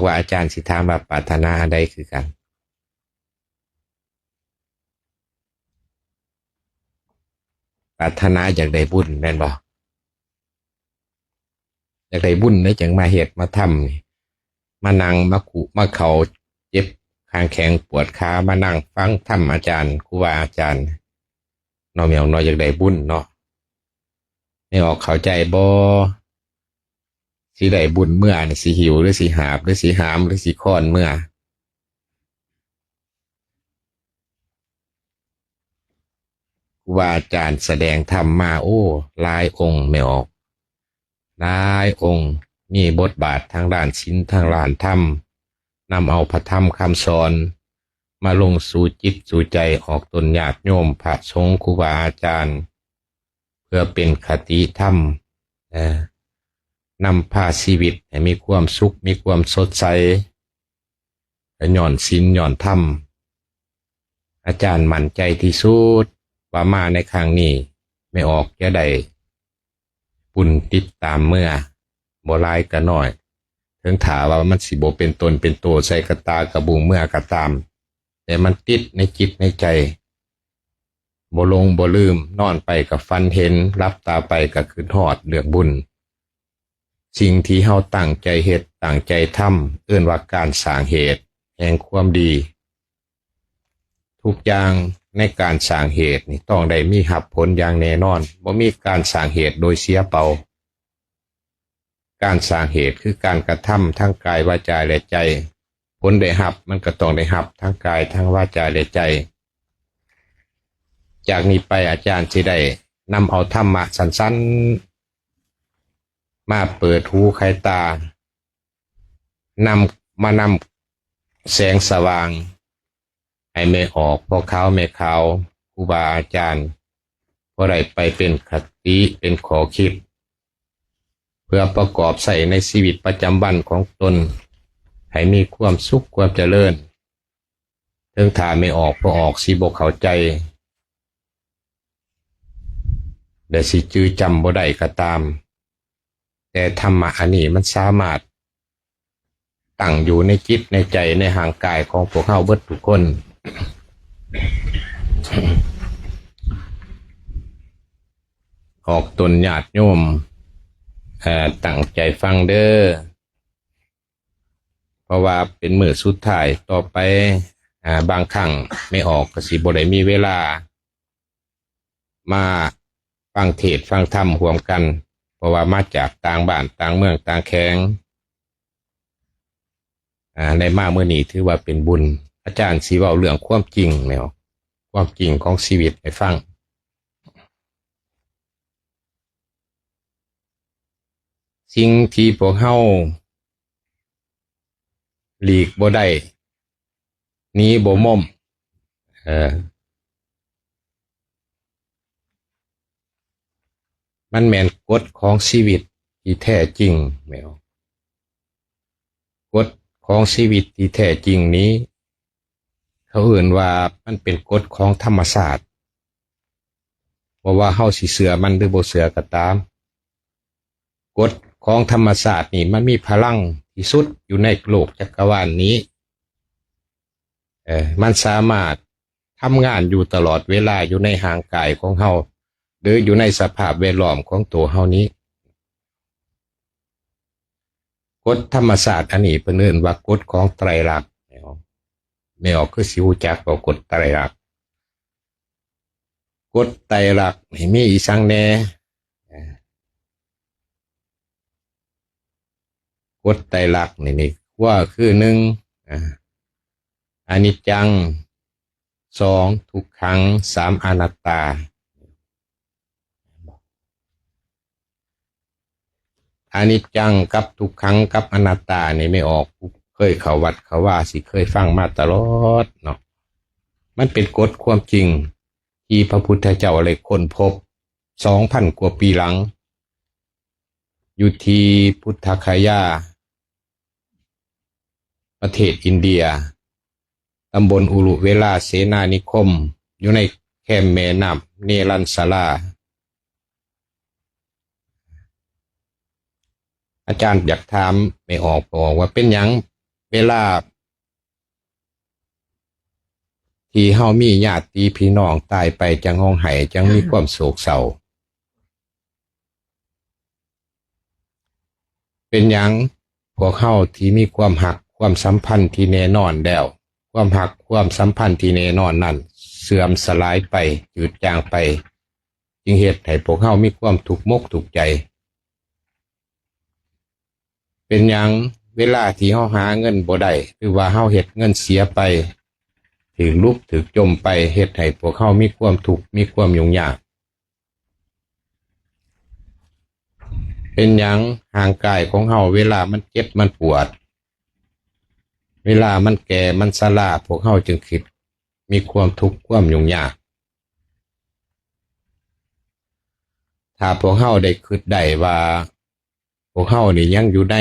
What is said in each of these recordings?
ວ່າອາຈານຊິຖາມວ່າປາດຖະໜາອັນໃດຄືກັນ? ປາດຖະໜາຢາກໄດ້ບຸນແມ່ນບໍ່? ຢາກໄດ້ບຸນແລ້ວຈັ່ງມາເຮັດມາທຳນີ້ ມານັ່ງມາຄຸມາເຂົ້າ ເຈັບຂ້າງແຂ້ງປວດຂາ ມານັ່ງຟັງທຳອາຈານ ຄູບາອາຈານເນາະ ແມ່ອອກເນາະ ຢາກໄດ້ບຸນເນາະ. ແມ່ອອກເຂົ້າໃຈບໍ່? ຊິໄດ້ບຸນເມືອນີ້ ຊິຫິ້ວ ຫຼື ຊິຫາບ ຫຼື ຊິຫາມ ຫຼື ຊິຄ້ອນເມືອ? ຄູບາອາຈານສະແດງທຳມາ ໂອ້ ຫຼາຍອົງແມ່ອອກ ຫຼາຍອົງ ມີບົດບາດທາງດ້ານສິນ ທາງດ້ານທຳ ນຳເອົາພະທຳຄຳສອນມາລົງສູ່ຈິດສູ່ໃຈອອກຕົນຍາດໂຍມ ພະສົງ ຄູບາອາຈານ ເພື່ອເປັນຄະຕິທຳ ນຳພາຊີວິດໃຫ້ມີຄວາມສຸກ ມີຄວາມສົດໃສ ກະຍ້ອນສິນຍ້ອນທຳ. ອາຈານໝັ້ນໃຈທີ່ສຸດວ່າມາໃນຄັ້ງນີ້ ແມ່ອອກຈະໄດ້ບຸນຕິດຕາມເມືອ ບໍ່ຫຼາຍກະໜ້ອຍ ເຖິງຖ້າວ່າມັນຊິບໍ່ເປັນຕົນເປັນໂຕໃສ່ກະຕ່າກະບຸງເມືອກະຕາມ ແຕ່ມັນຕິດໃນຈິດໃນໃຈ ບໍ່ຫຼົງບໍ່ລືມ ນອນໄປກະຝັນເຫັນ ຫຼັບຕາໄປກະຄຶດຮອດເລື່ອງບຸນ. ສິ່ງທີ່ເຮົາຕັ້ງໃຈເຮັດ ຕັ້ງໃຈທຳ ເອີ້ນວ່າການສ້າງເຫດແຫ່ງຄວາມດີ. ທຸກຢ່າງໃນການສ້າງເຫດນີ້ ຕ້ອງໄດ້ມີຮັບຜົນຢ່າງແນ່ນອນ ບໍ່ມີການສ້າງເຫດໂດຍເສຍເປົ່າ. ການສ້າງເຫດຄືການກະທຳທາງກາຍ ວາຈາ ແລະ ໃຈ ຜົນໄດ້ຮັບມັນກະຕ້ອງໄດ້ຮັບທາງກາຍ ທາງວາຈາ ແລະ ໃຈ. ຈາກນີ້ໄປອາຈານຊິໄດ້ນຳເອົາທຳມະສັ້ນໆ ມາເປີດຫູໄຂຕາ ນຳ ມານຳແສງສະຫວ່າງໃຫ້ແມ່ອອກ ພໍ່ຂາວແມ່ຂາວ ຄູບາອາຈານ ພໍໄດ້ໄປເປັນຄະຕິເປັນຂໍ້ຄິດ ເພື່ອປະກອບໃຊ້ໃນຊີວິດປະຈຳວັນຂອງຕົນ ໃຫ້ມີຄວາມສຸກຄວາມຈະເລີນ. ເຖິງຖ້າແມ່ອອກ ພໍ່ອອກຊິບໍ່ເຂົ້າໃຈ ແລະ ຊິຈື່ຈຳບໍ່ໄດ້ກະຕາມ ແຕ່ທຳມະອັນນີ້ມັນສາມາດຕັ້ງຢູ່ໃນຈິດໃນໃຈໃນຮ່າງກາຍຂອງພວກເຮົາເບິດທຸກຄົນ. ອອກຕົນຍາດໂຍມ ເອີ ຕັ້ງໃຈຟັງເດີ ເພາະວ່າເປັນມື້ສຸດທ້າຍ ຕໍ່ໄປ ອາ ບາງຄັ້ງແມ່ອອກກະຊິບໍ່ໄດ້ມີເວລາ ມາຟັງເທດຟັງທຳຮ່ວມກັນ ເພາະວ່າມາຈາກຕ່າງບ້ານຕ່າງເມືອງຕ່າງແຂວງ ອາ ໄດ້ມາມື້ນີ້ຖືວ່າເປັນບຸນ. ອາຈານຊິເວົ້າເລື່ອງຄວາມຈິງແນວ ຄວາມຈິງຂອງຊີວິດໃຫ້ຟັງ. ສິ່ງທີ່ພວກເຮົາ ຫຼີກບໍ່ໄດ້ ໜີບໍ່ມົ້ມ ເອີ ມັນແມ່ນກົດຂອງຊີວິດທີ່ແທ້ຈິງແມ່ນບໍ່? ກົດຂອງຊີວິດທີ່ແທ້ຈິງນີ້ ເຂົາເອີ້ນວ່າມັນເປັນກົດຂອງທຳມະຊາດ. ບໍ່ວ່າເຮົາຊິເຊື່ອມັນ ຫຼື ບໍ່ເຊື່ອກໍຕາມ, ກົດຂອງທຳມະຊາດນີ້ມັນມີພະລັງທີ່ສຸດຢູ່ໃນໂລກຈັກກະວານນີ້. ເອີ ມັນສາມາດທຳງານຢູ່ຕະຫຼອດເວລາຢູ່ໃນຮ່າງກາຍຂອງເຮົາ ຫຼື ຢູ່ໃນສະພາບແວດລ້ອມຂອງໂຕເຮົານີ້. ກົດທຳມະຊາດອັນນີ້ເພິ່ນເອີ້ນວ່າກົດຂອງໄຕລັກ. ແມ່ອອກຄືຊິຮູ້ຈັກບໍ່ ກົດໄຕລັກ? ກົດໄຕລັກນີ້ມີອີ່ສັງແດ່? ກົດໄຕລັກນີ້ ນີ້ຄື ໜຶ່ງ ອາ ອະນິດຈັງ, ສອງ ທຸກຂັງ, ສາມ ອະນັດຕາ. ອະນິດຈັງກັບທຸກຂັງກັບອະນັດຕານີ້ ແມ່ອອກເຄີຍເຂົ້າວັດເຂົ້າວາ ຊິເຄີຍຟັງມາຕະຫຼອດເນາະ. ມັນເປັນກົດຄວາມຈິງທີ່ພະພຸດທະເຈົ້າໄດ້ຄົ້ນພົບສອງພັນກວ່າປີຫຼັງ ຢູ່ທີ່ພຸດທະຄະຍາ ປະເທດອິນເດຍ, ຕຳບົນອຸລຸເວລາເສນານິຄົມ, ຢູ່ໃນແຄມແມ່ນ້ຳເນລັນສະລາ. ອາຈານຢາກຖາມແມ່ອອກ ອອກວ່າເປັນຫຍັງ ວລາທີ່ເຮົາມີຍາດຕິພີ່ນ້ອງຕາຍໄປ ຈັ່ງຮ້ອງໄຫ້ ຈັ່ງມີຄວາມໂສກເສົ້າ. ເປັນຫຍັງພວກເຮົາທີ່ມີຄວາມຮັກ ຄວາມສຳພັນທີ່ແນ່ນອນແລ້ວ ຄວາມຮັກ ຄວາມສຳພັນທີ່ແນ່ນອນນັ້ນເສື່ອມສະຫຼາຍໄປ ຈືດຈາງໄປ ຈຶ່ງເຮັດໃຫ້ພວກເຮົາມີຄວາມທຸກມົກທຸກໃຈ? ເປັນຫຍັງເວລາທີ່ເຮົາຫາເງິນບໍ່ໄດ້ ຫຼືວ່າເຮົາເຮັດເງິນເສຍໄປ ຖືກຫຼຸບຖືກຈົ່ມໄປ ເຮັດໃຫ້ພວກເຮົາມີຄວາມທຸກ ມີຄວາມຫຍຸ້ງຍາກ? ເປັນຫຍັງຮ່າງກາຍຂອງເຮົາ ເວລາມັນເຈັບມັນປວດ ເວລາມັນແກ່ມັນຊະລາ ພວກເຮົາຈຶ່ງຄິດມີຄວາມທຸກຄວາມຫຍຸ້ງຍາກ? ຖ້າພວກເຮົາໄດ້ຄິດໄດ້ວ່າ ພວກເຮົານີ້ຍັງຢູ່ໃນ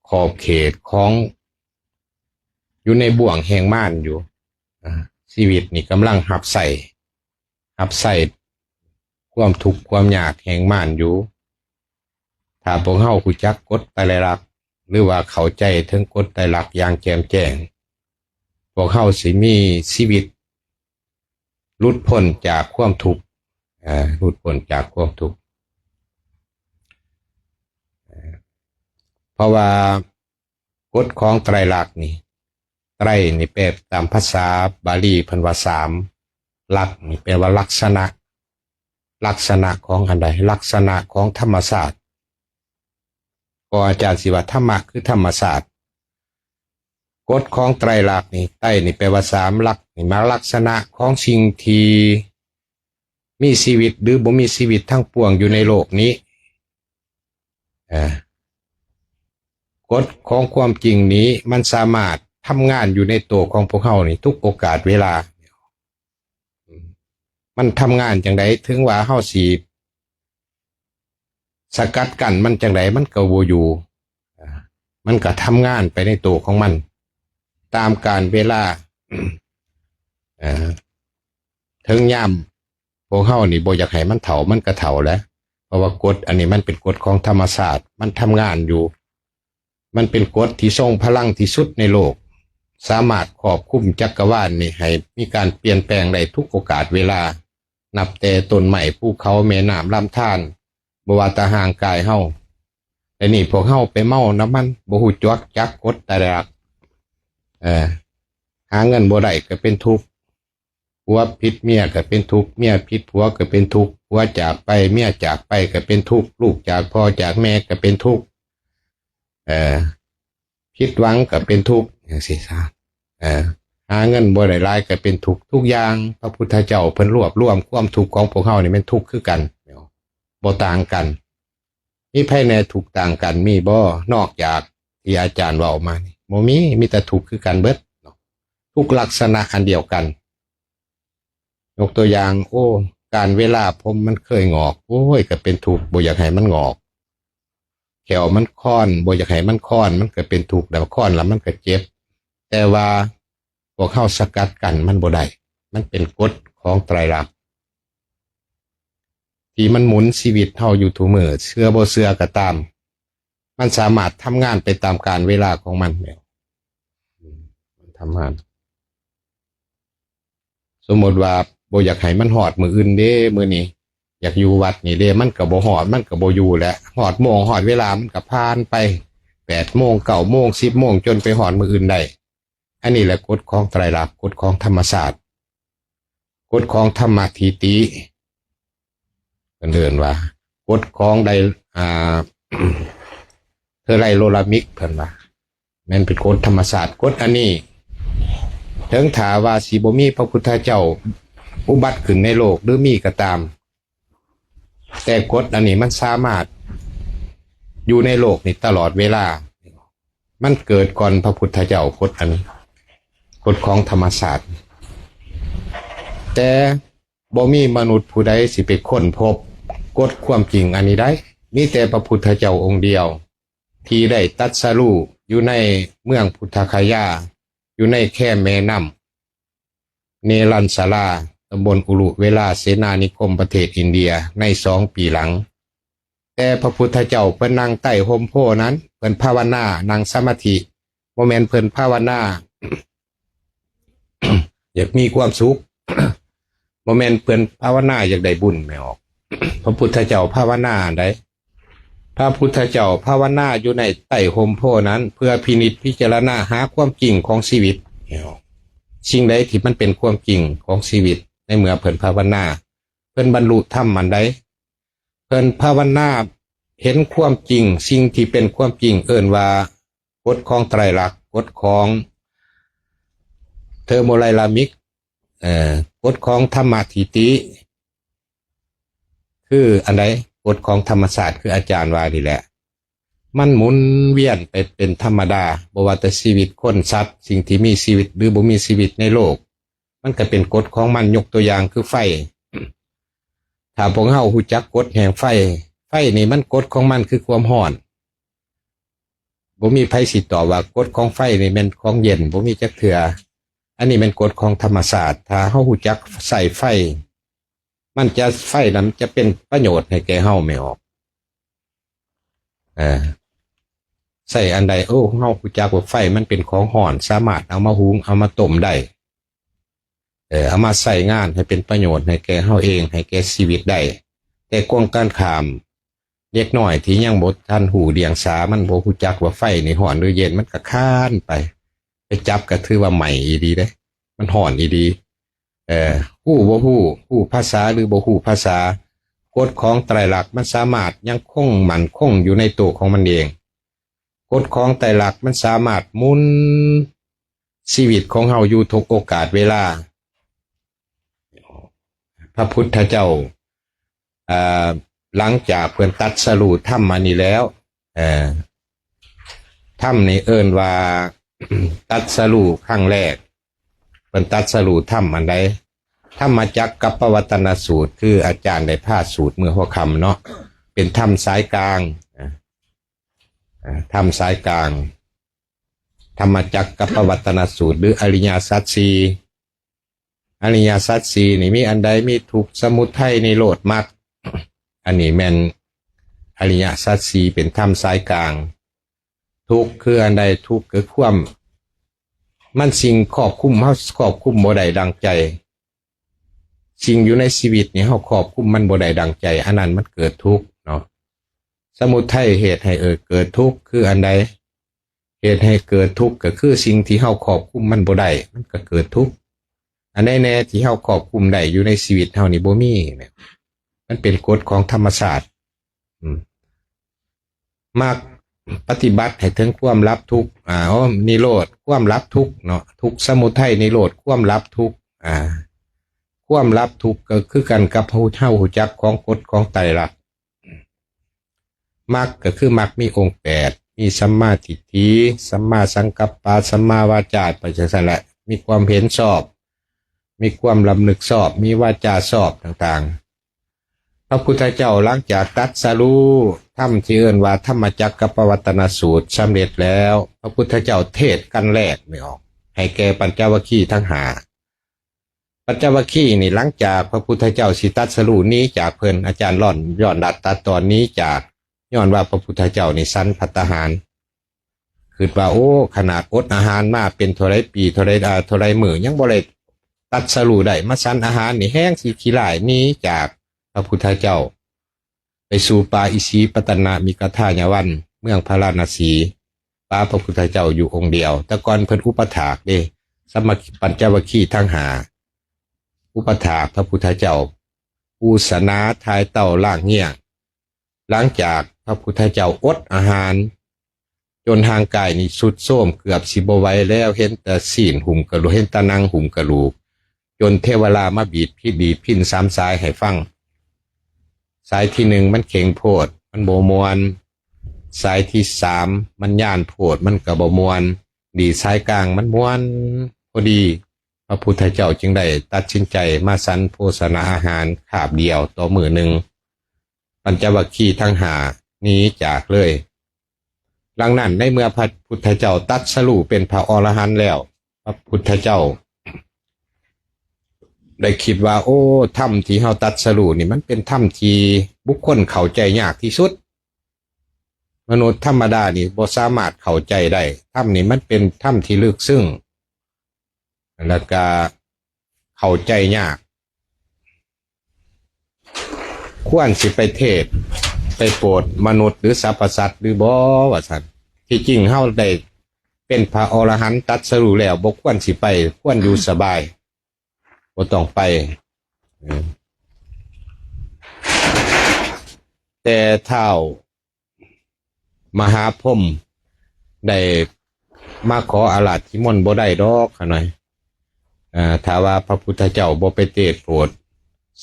ຂອບເຂດຂອງ ຢູ່ໃນບ່ວງແຫ່ງມານຢູ່ ອາ ຊີວິດນີ້ກຳລັງຮັບໃຊ້ ຮັບໃຊ້ຄວາມທຸກຄວາມຍາກແຫ່ງມານຢູ່. ຖ້າພວກເຮົາຮູ້ຈັກກົດໄຕລະລັກ ຫຼືວ່າເຂົ້າໃຈເຖິງກົດໄຕລະລັກຢ່າງແຈ່ມແຈ້ງ ພວກເຮົາຊິມີຊີວິດ ຫຼຸດພົ້ນຈາກຄວາມທຸກ ເອີ ຫຼຸດພົ້ນຈາກຄວາມທຸກ ເອີ ເພາະວ່າກົດຂອງໄຕຣລັກນີ້ ໄຕຣນີ້ແປຕາມພາສາບາລີເພິ່ນວ່າສາມ ລັກນີ້ແປວ່າລັກສະນະ ລັກສະນະຂອງອັນໃດ? ລັກສະນະຂອງທຳມະຊາດ ກໍອາຈານຊິວ່າທຳມະຄືທຳມະຊາດ. ກົດຂອງໄຕຣລັກນີ້ ໄຕນີ້ແປວ່າສາມ ລັກນີ້ມາລັກສະນະຂອງສິ່ງທີ່ມີຊີວິດ ຫຼື ບໍ່ມີຊີວິດທັງປວງຢູ່ໃນໂລກນີ້. ເອີ ກົດຂອງຄວາມຈິງນີ້ ມັນສາມາດທຳງານຢູ່ໃນໂຕຂອງພວກເຮົານີ້ທຸກໂອກາດເວລາ. ມັນທຳງານຈັ່ງໃດ? ເຖິງວ່າເຮົາຊິສະກັດກັ້ນມັນຈັ່ງໃດ ມັນກໍບໍ່ຢູ່ ມັນກໍທຳງານໄປໃນໂຕຂອງມັນຕາມການເວລາ. ເຖິງຍາມພວກເຮົານີ້ບໍ່ຢາກໃຫ້ມັນເຖົ້າ ມັນກໍເຖົ້າແຫຼະ ເພາະວ່າກົດອັນນີ້ມັນເປັນກົດຂອງທຳມະຊາດ ມັນທຳງານຢູ່. ມັນເປັນກົດທີ່ຊົງພະລັງທີ່ສຸດໃນໂລກ ສາມາດຄວບຄຸມຈັກກະວານນີ້ໃຫ້ມີການປ່ຽນແປງໄດ້ທຸກໂອກາດເວລາ ນັບແຕ່ຕົ້ນໄມ້, ພູເຂົາ, ແມ່ນ້ຳ, ລຳທານ, ບໍ່ວ່າແຕ່ຮ່າງກາຍເຮົາ. ແຕ່ນີ້ພວກເຮົາໄປເມົານຳມັນ, ບໍ່ຮູ້ຈັກ ຈັກກົດໄຕຣລັກ. ເອີ ຫາເງິນບໍ່ໄດ້ກໍເປັນທຸກ, ຜົວຜິດເມຍກໍເປັນທຸກ, ເມຍຜິດຜົວກໍເປັນທຸກ, ຜົວຈາກໄປ, ເມຍຈາກໄປກໍເປັນທຸກ, ລູກຈາກພໍ່ຈາກແມ່ກໍເປັນທຸກ, ເອີ ຜິດຫວັງກໍເປັນທຸກ ຈັ່ງຊີ້ຊະ. ເອີ ຫາເງິນບໍ່ໄດ້ຫຼາຍກໍເປັນທຸກ. ທຸກຢ່າງ ພະພຸດທະເຈົ້າເພິ່ນລວບລວມຄວາມທຸກຂອງພວກເຮົານີ້ແມ່ນທຸກຄືກັນ ບໍ່ຕ່າງກັນ. ມີໃຜແດ່ທຸກຕ່າງກັນ ມີບໍ່? ນອກຈາກທີ່ອາຈານເວົ້າມານີ້ ບໍ່ມີ, ມີແຕ່ທຸກຄືກັນເບິດເນາະ, ທຸກລັກສະນະອັນດຽວກັນ. ຍົກຕົວຢ່າງ ໂອ້ ການເວລາຜົມມັນເຄີຍງອກ ໂອ້ຍ ກໍເປັນທຸກ ບໍ່ຢາກໃຫ້ມັນງອກ, ແຂ້ວມັນຄອນ ບໍ່ຢາກໃຫ້ມັນຄອນ ມັນກໍເປັນທຸກ ແລ້ວຄອນແລ້ວມັນກໍເຈັບ. ແຕ່ວ່າພວກເຮົາສະກັດກັ້ນມັນບໍ່ໄດ້, ມັນເປັນກົດຂອງໄຕຣລັກ ທີ່ມັນໝູນຊີວິດເຮົາຢູ່ທຸກມື້, ເຊື່ອບໍ່ເຊື່ອກໍຕາມ, ມັນສາມາດທຳງານໄປຕາມການເວລາຂອງມັນແລ້ວ. ອືມ ມັນທຳງານ. ສົມມຸດວ່າບໍ່ຢາກໃຫ້ມັນຮອດມື້ອື່ນເດ້, ມື້ນີ້ຢາກຢູ່ວັດນີ້ເດ້, ມັນກໍບໍ່ຮອດ, ມັນກໍບໍ່ຢູ່ແຫຼະ. ຮອດໂມງຮອດເວລາມັນກໍຜ່ານໄປ, ແປດໂມງ, ເກົ້າໂມງ, ສິບໂມງ, ຈົນໄປຮອດມື້ອື່ນໄດ້. ອັນນີ້ແຫຼະກົດຂອງໄຕຣລັກ, ກົດຂອງທຳມະຊາດ, ກົດຂອງທຳມະທິຕິ. ເພິ່ນເອີ້ນວ່າກົດຂອງໄດ ອ່າ ເທີໄລໂລລາມິກ ເພິ່ນວ່າ ແມ່ນເປັນກົດທຳມະຊາດ. ກົດອັນນີ້ ເຖິງຖ້າວ່າຊິບໍ່ມີພະພຸດທະເຈົ້າອຸບັດຂຶ້ນໃນໂລກ ຫຼື ມີກໍຕາມ, ແຕ່ກົດອັນນີ້ມັນສາມາດຢູ່ໃນໂລກນີ້ຕະຫຼອດເວລາ. ມັນເກີດກ່ອນພະພຸດທະເຈົ້າ, ກົດອັນນີ້ ກົດຂອງທຳມະຊາດ. ແຕ່ບໍ່ມີມະນຸດຜູ້ໃດຊິໄປຄົ້ນພົບກົດຄວາມຈິງອັນນີ້ໄດ້. ມີແຕ່ພະພຸດທະເຈົ້າອົງດຽວ ທີ່ໄດ້ຕັດສະຮູ້ຢູ່ໃນເມືອງພຸດທະຄະຍາ, ຢູ່ໃນແຄມແມ່ນ້ຳ ເນລັນສາລາ, ຕຳບົນອຸລຸເວລາ, ເສນານິຄົມ, ປະເທດອິນເດຍ ໃນສອງປີຫຼັງ. ແຕ່ພະພຸດທະເຈົ້າເພິ່ນນັ່ງໃຕ້ຮົ່ມໂພນັ້ນ, ເພິ່ນພາວະນາ, ນັ່ງສະມາທິ, ບໍ່ແມ່ນເພິ່ນພາວະນາ ຢາກມີຄວາມສຸກ ບໍ່ແມ່ນເພິ່ນພາວະນາຢາກໄດ້ບຸນ ແມ່ອອກ. ພະພຸດທະເຈົ້າພາວະນາອັນໃດ? ພະພຸດທະເຈົ້າພາວະນາຢູ່ໃນໃຕ້ຮົ່ມໂພນັ້ນ ເພື່ອພິນິດພິຈາລະນາຫາຄວາມຈິງຂອງຊີວິດ ແມ່ອອກ. ສິ່ງໃດທີ່ມັນເປັນຄວາມຈິງຂອງຊີວິດ ໃນເມື່ອເພິ່ນພາວະນາ ເພິ່ນບັນລຸທຳອັນໃດ? ເພິ່ນພາວະນາເຫັນຄວາມຈິງ ສິ່ງທີ່ເປັນຄວາມຈິງ ເອີ້ນວ່າກົດຂອງໄຕຣລັກ ກົດຂອງເທີໂມໄລລາມິກ ເອີ ກົດຂອງທຳມະທິຕິ ຄືອັນໃດ? ກົດຂອງທຳມະຊາດ ຄືອາຈານວ່ານີ້ແຫຼະ ມັນໝູນວຽນໄປເປັນທຳມະດາ ບໍ່ວ່າແຕ່ຊີວິດຄົນ ສັດ ສິ່ງທີ່ມີຊີວິດ ຫຼື ບໍ່ມີຊີວິດໃນໂລກ ມັນກະເປັນກົດຂອງມັນ. ຍົກຕົວຢ່າງຄືໄຟ ຖ້າພວກເຮົາຮູ້ຈັກກົດແຫ່ງໄຟ ໄຟນີ້ມັນ ກົດຂອງມັນຄືຄວາມຮ້ອນ ບໍ່ມີໃຜຊິຕອບວ່າກົດຂອງໄຟນີ້ແມ່ນຂອງເຢັນ ບໍ່ມີຈັກເທື່ອ. ອັນນີ້ແມ່ນກົດຂອງທຳມະຊາດ. ຖ້າເຮົາຮູ້ຈັກໃຊ້ໄຟ ມັນຈະ ໄຟນັ້ນຈະເປັນປະໂຫຍດໃຫ້ແກ່ເຮົາ ແມ່ອອກ. ເອີ ໃຊ້ອັນໃດ? ໂອ້ ເຮົາຮູ້ຈັກວ່າໄຟມັນເປັນຂອງຮ້ອນ ສາມາດເອົາມາຫຸງ ເອົາມາຕົ້ມໄດ້ ເອີ ເອົາມາໃຊ້ງານໃຫ້ເປັນປະໂຫຍດໃຫ້ແກ່ເຮົາເອງ ໃຫ້ແກ່ຊີວິດໄດ້. ແຕ່ກົງກັນຂ້າມ ເດັກນ້ອຍທີ່ຍັງບໍ່ທັນຮູ້ດຽງສາ ມັນບໍ່ຮູ້ຈັກວ່າໄຟນີ້ຮ້ອນຫຼືເຢັນ ມັນກະຄານໄປ ໄປຈັບກະຖືວ່າໄໝ້ອີ່ຫຼີເດ້ ມັນຮ້ອນອີ່ຫຼີ. ເອີ ຮູ້ບໍ່ຮູ້ ຮູ້ພາສາຫຼືບໍ່ຮູ້ພາສາ ກົດຂອງໄຕຣລັກມັນສາມາດຍັງຄົງໝັ້ນຄົງຢູ່ໃນໂຕຂອງມັນເອງ. ກົດຂອງໄຕຣລັກມັນສາມາດໝູນຊີວິດຂອງເຮົາຢູ່ທຸກໂອກາດເວລາ. ພະພຸດທະເຈົ້າ ເອີ ຫຼັງຈາກເພິ່ນຕັດສະຮູ້ທຳອັນນີ້ແລ້ວ ເອີ ທຳນີ້ເອີ້ນວ່າ ຕັດສະຮູ້ຄັ້ງແລກ ເພິ່ນຕັດສະຮູ້ທຳອັນໃດ? ທຳມະຈັກກັບປະວັດຕະນະສູດ ຄືອາຈານໄດ້ພາສູດເມື່ອຫົວຄ່ຳເນາະ ເປັນທຳສາຍກາງ ເອີ ທຳສາຍກາງ ທຳມະຈັກກັບປະວັດຕະນະສູດ ຫຼື ອະລິຍະສັດສີ່. ອະລິຍະສັດສີ່ນີ້ມີອັນໃດ? ມີທຸກ ສະມຸໄທ ນິໂຣດ ມັກ. ອັນນີ້ແມ່ນອະລິຍະສັດສີ່ ເປັນທຳສາຍກາງ. ທຸກຄືອັນໃດ? ທຸກຄືຄວາມ ມັນສິ່ງຄອບຄຸມ ເຮົາຄອບຄຸມບໍ່ໄດ້ດັ່ງໃຈ. ສິ່ງຢູ່ໃນຊີວິດນີ້ເຮົາຄອບຄຸມມັນບໍ່ໄດ້ດັ່ງໃຈ ອັນນັ້ນມັນເກີດທຸກເນາະ. ສະມຸໄທເຫດໃຫ້ເກີດທຸກຄືອັນໃດ? ເຫດໃຫ້ເກີດທຸກກະຄືສິ່ງທີ່ເຮົາຄອບຄຸມມັນບໍ່ໄດ້ ມັນກະເກີດທຸກ. ອັນໃດແດ່ທີ່ເຮົາຄອບຄຸມໄດ້ຢູ່ໃນຊີວິດເຮົານີ້ບໍ່ມີ ແມ່ນ ມັນເປັນກົດຂອງທຳມະຊາດ. ອືມ ມັກປະຕິບັດໃຫ້ເຖິງຄວາມດັບທຸກ ອາ ໂອ ນິໂຣດ ຄວາມດັບທຸກເນາະ ທຸກ ສະມຸໄທ ນິໂຣດ ຄວາມດັບທຸກ ອາ ຄວາມດັບທຸກກະຄືກັນກັບເຮົາ ເຮົາຮູ້ຈັກຂອງກົດຂອງໄຕຣລັກ. ມັກກະຄືມັກມີອົງແປດ ມີສຳມາທິດຖິ ສຳມາສັງກັບປະ ສຳມາວາຈາ ໄປຈັ່ງຊັ້ນແຫຼະ ມີຄວາມເຫັນຊອບ ມີຄວາມລຳນຶກຊອບ ມີວາຈາຊອບຕ່າງໆ. ພະພຸດທະເຈົ້າຫຼັງຈາກຕັດສະຮູ້ທຳທີ່ເອີ້ນວ່າທຳມະຈັກກັບປະວັດຕະນະສູດສຳເລັດແລ້ວ ພະພຸດທະເຈົ້າເທດກັນແລກນີ້ອອກ ໃຫ້ແກ່ປັນຈະວັກຄີທັງຫ້າ. ປັນຈະວັກຄີນີ້ ຫຼັງຈາກພະພຸດທະເຈົ້າຊິຕັດສະຮູ້ໜີຈາກເພິ່ນ ອາຈານລອນ ຍ້ອນລັດຕັດຕອນໜີຈາກ ຍ້ອນວ່າພະພຸດທະເຈົ້ານີ້ສັນພັດຕາຫານ ຄິດວ່າ ໂອ້ ຂະໜາດອົດອາຫານມາເປັນເທົ່າໃດປີ ເທົ່າໃດ ອາ ເທົ່າໃດມື້ ຍັງບໍ່ໄດ້ຕັດສະຮູ້ໄດ້ ມາສັນອາຫານນີ້ ແຮ່ງຊິຂີ້ລ້າຍໜີຈາກພະພຸດທະເຈົ້າ ໄປສູ່ປ່າອິສີປະຕັນນະມິກະທາຍະວັນ ເມືອງພາລານະສີ ປະພະພຸດທະເຈົ້າຢູ່ອົງດຽວ. ແຕ່ກ່ອນເພິ່ນອຸປະຖາກເດ້ ສຳມະ ປັນຈະວັກຄີທັງຫ້າ ອຸປະຖາກພະພຸດທະເຈົ້າ ປູສະໜາ ຖ່າຍເຕົ້າ ລ້າງເງື້ອງ. ຫຼັງຈາກພະພຸດທະເຈົ້າອົດອາຫານ ຈົນຮ່າງກາຍນີ້ຊຸດໂຊມເກືອບຊິບໍ່ໄຫວແລ້ວ ເຫັນແຕ່ຊີ້ນຫຸ້ມກະດູກ ເຫັນແຕ່ໜັງຫຸ້ມກະດູກ ຈົນເທວະລາມາບີດພິນ ດີດພິນສາມສາຍໃຫ້ຟັງ. ສາຍທີໜຶ່ງມັນເຄັ່ງໂພດ ມັນບໍ່ມ່ວນ, ສາຍທີສາມມັນຍານໂພດ ມັນກະບໍ່ມ່ວນ, ດີດສາຍກາງມັນມ່ວນພໍດີ. ພະພຸດທະເຈົ້າຈຶ່ງໄດ້ຕັດສິນໃຈມາສັນໂພຊະນາອາຫານຄາບດຽວຕໍ່ມື້ໜຶ່ງ. ປັນຈະວັກຄີທັງຫ້າໜີຈາກເລີຍ. ດັ່ງນັ້ນ ໃນເມື່ອພະພຸດທະເຈົ້າຕັດສະຮູ້ເປັນພະອໍລະຫັນແລ້ວ, ພະພຸດທະເຈົ້າໄດ້ຄິດວ່າ, ໂອ້, ທຳທີ່ເຮົາຕັດສະຮູ້ນີ້ ມັນເປັນທຳທີ່ບຸກຄົນເຂົ້າໃຈຍາກທີ່ສຸດ. ມະນຸດທຳມະດານີ້ບໍ່ສາມາດເຂົ້າໃຈໄດ້. ທຳນີ້ມັນເປັນທຳທີ່ເລິກເຊິ່ງ ແລ້ວກະເຂົ້າໃຈຍາກ. ຄວນຊິໄປເທດ ໄປໂປດມະນຸດ ຫຼື ສັບພະສັດຫຼືບໍ່ ວ່າຊັ້ນ. ທີ່ຈິງເຮົາໄດ້ເປັນພະອໍລະຫັນຕັດສະຮູ້ແລ້ວ ບໍ່ຄວນຊິໄປ, ຄວນຢູ່ສະບາຍ ບໍ່ຕ້ອງໄປ. ເອີ ແຕ່ທ້າວມະຫາພົມໄດ້ມາຂໍອາລາດທິມົນບໍ່ໄດ້ດອກ ຂ້ານ້ອຍ. ເອີ ຖ້າວ່າພະພຸດທະເຈົ້າບໍ່ໄປເທດໂປດ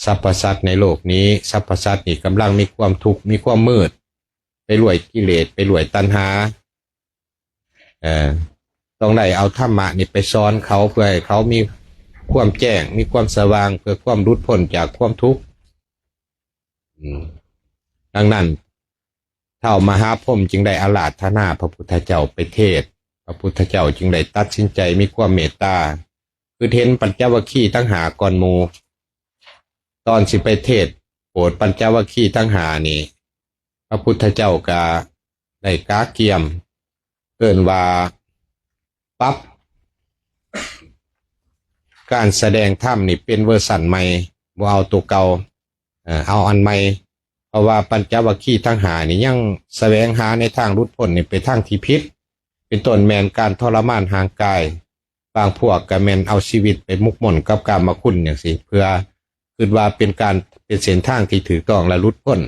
ສັບພະສັດໃນໂລກນີ້, ສັບພະສັດນີ້ກຳລັງມີຄວາມທຸກ, ມີຄວາມມືດ, ໄປລວຍກິເລດ, ໄປລວຍຕັນຫາ. ເອີ ຕ້ອງໄດ້ເອົາທຳມະນີ້ໄປສອນເຂົາ ເພື່ອໃຫ້ເຂົາມີຄວາມແຈ້ງ, ມີຄວາມສະຫວ່າງ, ເພື່ອຄວາມຫຼຸດພົ້ນຈາກຄວາມທຸກ. ອືມ ດັ່ງນັ້ນ ທ້າວມະຫາພົມຈຶ່ງໄດ້ອາລາທະນາພະພຸດທະເຈົ້າໄປເທດ. ພະພຸດທະເຈົ້າຈຶ່ງໄດ້ຕັດສິນໃຈມີຄວາມເມດຕາ ຄືເຫັນປັນຈະວັກຄີທັງຫ້າກ່ອນໝູ່. ຕອນຊິໄປເທດໂປດປັນຈະວັກຄີທັງຫ້ານີ້ ພະພຸດທະເຈົ້າກະໄດ້ກະກຽມ ເອີ້ນວ່າປັບການສະແດງທຳນີ້ເປັນເວີຊັນໃໝ່, ບໍ່ເອົາໂຕເກົ່າ, ເອີ ເອົາອັນໃໝ່. ເພາະວ່າປັນຈະວັກຄີທັງຫ້ານີ້ຍັງສະແຫວງຫາໃນທາງຫຼຸດພົ້ນນີ້ໄປທາງທີ່ຜິດ, ເປັນຕົ້ນແມ່ນການທໍລະມານຮ່າງກາຍ, ບາງພວກກໍແມ່ນເອົາຊີວິດໄປໝົກໝົນກັບກາມະຄຸນຈັ່ງຊີ້ ເພື່ອຄິດວ່າເປັນການ ເປັນເສັ້ນທາງທີ່ຖືກຕ້ອງ ແລະ ຫຼຸດພົ້ນ.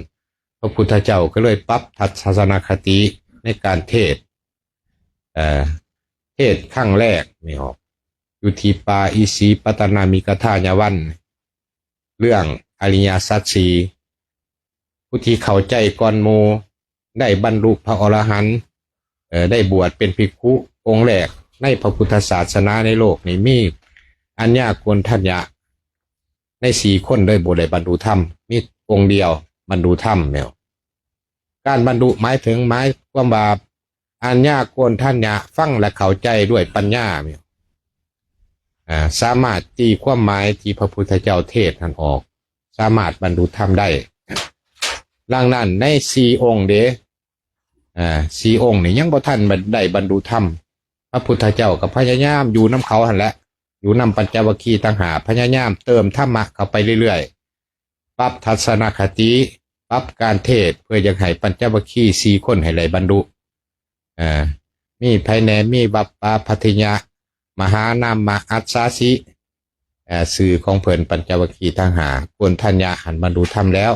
ພະພຸດທະເຈົ້າກໍເລີຍປັບທັດສະນະຄະຕິໃນການເທດ, ເອີ ເທດຄັ້ງແລກນີ້ອອກ ຢູ່ທີ່ປ່າອິສີປະຕະນາມິກະທາຍະວັນ ເລື່ອງອະລິຍະສັດສີ່. ຜູ້ທີ່ເຂົ້າໃຈກ່ອນໝູ່ ໄດ້ບັນລຸພະອໍລະຫັນ, ເອີ ໄດ້ບວດເປັນພິກຂຸອົງແລກໃນພະພຸດທະສາສະໜາໃນໂລກນີ້ ມີອັນຍາໂກນທັນຍະ ໃນສີ່ຄົນເລີຍບໍ່ໄດ້ບັນລຸທຳ, ມີອົງດຽວບັນລຸທຳແລ້ວ. ການບັນລຸໝາຍເຖິງ ໝາຍຄວາມວ່າ ອັນຍາໂກນທັນຍະຟັງ ແລະ ເຂົ້າໃຈດ້ວຍປັນຍາແລ້ວ ອາ ສາມາດຕີຄວາມໝາຍທີ່ພະພຸດທະເຈົ້າເທດຫັ້ນອອກ, ສາມາດບັນລຸທຳໄດ້. ດັ່ງນັ້ນ ໃນສີ່ອົງເດ ອາ ສີ່ອົງນີ້ຍັງບໍ່ທັນໄດ້ບັນລຸທຳ. ພະພຸດທະເຈົ້າກໍພະຍາຍາມຢູ່ນຳເຂົາຫັ້ນແຫຼະ, ຢູ່ນຳປັນຈະວັກຄີທັງຫ້າ ພະຍາຍາມເຕີມທຳມະເຂົ້າໄປເລື້ອຍໆ, ປັບທັດສະນະຄະຕິ, ປັບການເທດ ເພື່ອຢາກໃຫ້ປັນຈະວັກຄີສີ່ຄົນໃຫ້ໄດ້ບັນລຸ. ເອີ ມີໃຜແດ່? ມີວັບປະພັດທິຍະ, ມະຫານາມະ ອັດສາສິ, ເອີ ຊື່ຂອງເພິ່ນປັນຈະວັກຄີທັງຫ້າ. ໂກນທັນຍະຫັ້ນບັນລຸທຳແລ້ວ.